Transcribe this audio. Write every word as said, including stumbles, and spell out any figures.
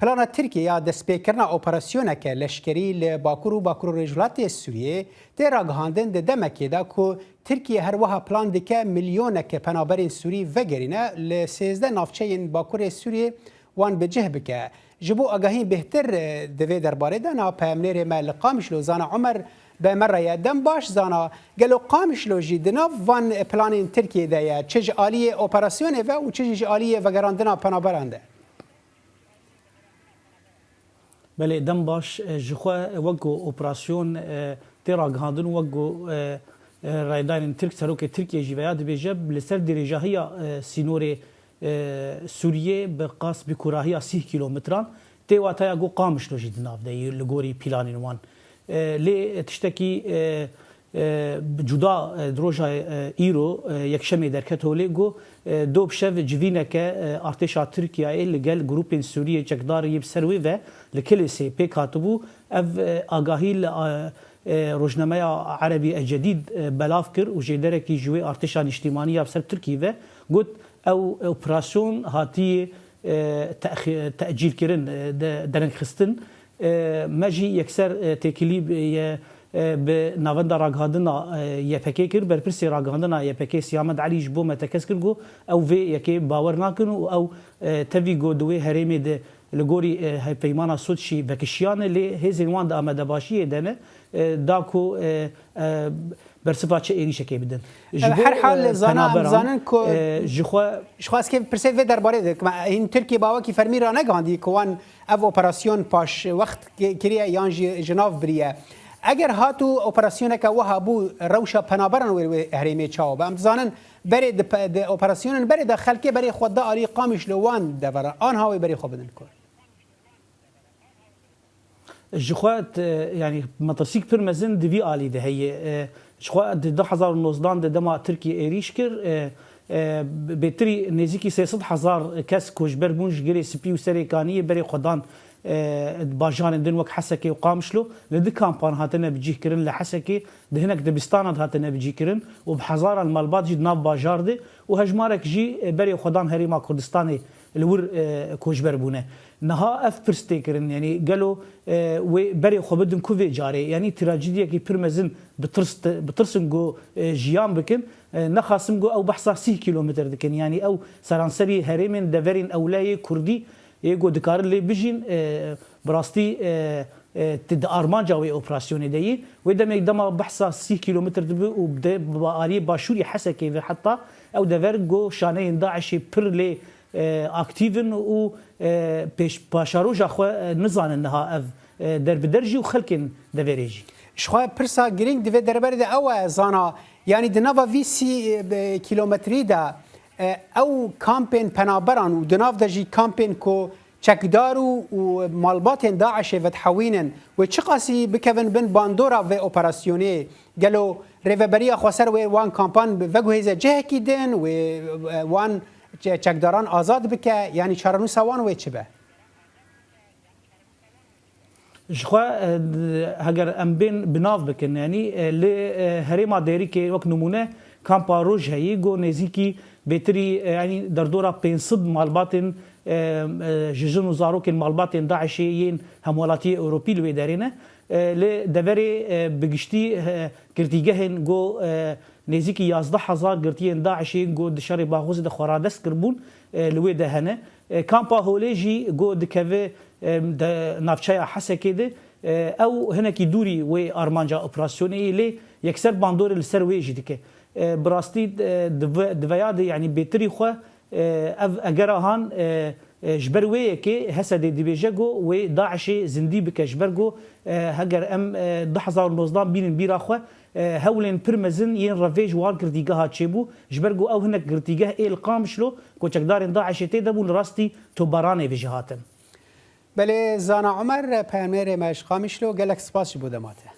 Plana Tirkiyê ya destpêkirina operasyoneke leşkerî li Bakur û Bakur û Rojhilatê Sûriyê tê ragihandin di demekê de ku Tirkiye her wiha plan dike milyoneke penaberên Sûrî vegerîne li sêzdeh navçeyên Bakurê Sûriyê wan bi cih bike. Ji bo agahî bêhtir, e, di vê derbarê de na peyamnêrê me li Qamişlo Zana Omer bi me re ye. Dem baş Zana, gelo Qamişlo jî di nav van planên Tirkiyê de ye, çi ji aliyê operasyonê ve û çi jî ji aliyê vegerandina penaberan de? Belê, dem baş, e, ji xwe wek ku operasyon, e, tê ragihandin û wek ku, e, e, rayedarên Tirk, serokê Tirkiyê jî veya dibêje, li ser dirêjahiya, e, sînorê, e, Sûriyê bi qas bi kurahiya sîh kîlometran tê, wataya ku Qamişlo jî di nav de ye li gorî planên wan. E, lê tiştekî, e, e, cuda, e, di roja, e, îro, e, yekşemê derket holê, got, e, doh bi şev civîneke, e, artêşa Tirkiyeyê li gel grûpên Sûriyê çekdar yê bi ser wê ve li Kilîsê pêk hatibû. Ev, e, agahî li, e, e, rojnameya Erebî Ecedîd, e, belav kir û jêderekî ji wê artêşa niştîmanî ya bi ser Tirkiyê ve got, ew operasyon hatiye, e, texî-, tecîlkirin, e, de-, derengxistin. E, me jî yekser, e, têkilî bi, ye, e, bi navenda ragihandina, e, Y P G kir. Berpirsê ragihandina Y P G Siyamed Elî ji bo me tekez kir, got, ew vê yekê bawer nakin û ew, e, tevî got di wê herêmê de li gorî, e, hevpeymana Soçî vekişiyane, lê hêzên wan di amadebaşiyê de ne, e, da ku, e, e, bersiva çi êrîşekê bidin. Ji Ev bo, her hal e, Zana, em penaberan, zanin ku e, ji xwe ji xwe ez kê pirsê vê derbarê dikim. Hîn Tirkiye bawekî fermî ranegihandî ku wan ev operasyon paş wext ki-, kiriye yan jî ji nav biriye. Eger hat û operasyoneke wiha bû, rewşa penaberan wê, wê herêmê çawa be? Em dizanin berê di pe-, di operasyonên berê de xelkê berê xwe da alî Qamişlo wan deveran. Anha wê berê xwe bidin ku. Ji xwe, t-, yanî metirsîk pir mezin di vî alî de heye. E, ji xwe di du hezar û nozdan de dema Tirkiye êrîş kir, e, e, bêtirî nêzîkî sê sed hezar kes koçber bûn ji Girê Spî û Serê Kaniyê berê xwe dan, e, bajarên din wek Hesekê û Qamişlo. Li du kampan hatine bicihkirin li Hesekê, di hinek dibistanan hatine bicihkirin û bi hezaran malbat jî di nav bajar de û hejmarek jî, e, berê xwe dan Herêma Kurdistanê li wir, e, koçber bûne. Niha ev pirs tê kirin, yanî gelo, e, wê berê xwe bidin ku vê carê, yanî trajîdiyekî pir mezin bi tirs, bi tirsin ku, e, jiyan bikin, e, nexasim ku ew behsa sîh kîlometre dikin, yanî ew seranserî herêmên deverên ewleyê Kurdî yê ku dikarin lê bijîn, e, bi rastî, e, e, ti di armanca wê operasyonê de yî. Wê demê dema behsa sîh kîlometre dibe û de bi aliyê başûrî Hesekê ve heta ew dever ku şaneyên DAIŞê pir lê, e, aktîv in û, e, pêş-, paşeroja xwe, e, nizanin niha ev, e, derbider jî û xelkên deverê jî. Ji xwe pirsa girîng di vê derbarê de ew e, Zana, yanî di nava vî sî, e, kîlometrî de, e, ew kampên penaberan û di nav de jî kampên ku çekdar û, û malbatên DAIŞê vedihewînin, wê çiqasî bikevin bin bandora vê operasyonê? Gelo Rêveberiya Xweser wê wan kampan veguhêze cihekî din, wê, e, wan çe-, çekdaran azad bike, yanî çarenûsa wan wê çi be? Ji xwe, e, d-, heger em bên bi nav bikin, yanî, e, li, e, herêma Dêrikê wek nimûne kampa Roj heyî, ku nêzîkî bêtirî, e, yanî derdora pênc sed malbatên, e, e, ji jin û zarokên malbatên DAIŞê yên hemwelatiyê Ewropî li wê derê ne. E, li deverê, e, bi giştî, e, girtîgehên ku, e, nêzîkî yazdeh hezar girtiyên DAIŞê yên ku di şerê Baxûzê de xwe radest kiribûn, e, li wê de hene. E, kampa Holê jî ku dikeve, e, de, navçeya Hesekê de, e, ew hinekî dûrî wê armanca operasyonê yê, lê yekser bandorê li ser wê jî dike. E, bi rastî, e, di ve-, di veya de, yanî bêtirî xwe, e, ev egera han, e, e, ji ber wê yekê Hesedê dibêje ku wê DAIŞê zindî bike, ji ber ku, e, heger em, e, du hezar û nozdan bînin bîra xwe, e, hewlên pir mezin yên revêj wan girtîgeha çêbû, ji ber ku ew hinek girtîgeh ê li Qamişlo ku çekdarên DAIŞê tê de bûn, li rastî tobaranê ve jî hatin. Belê, Zana Omer, peyamnêrê me ji Qamişlo, gelek spas ji bo dema te.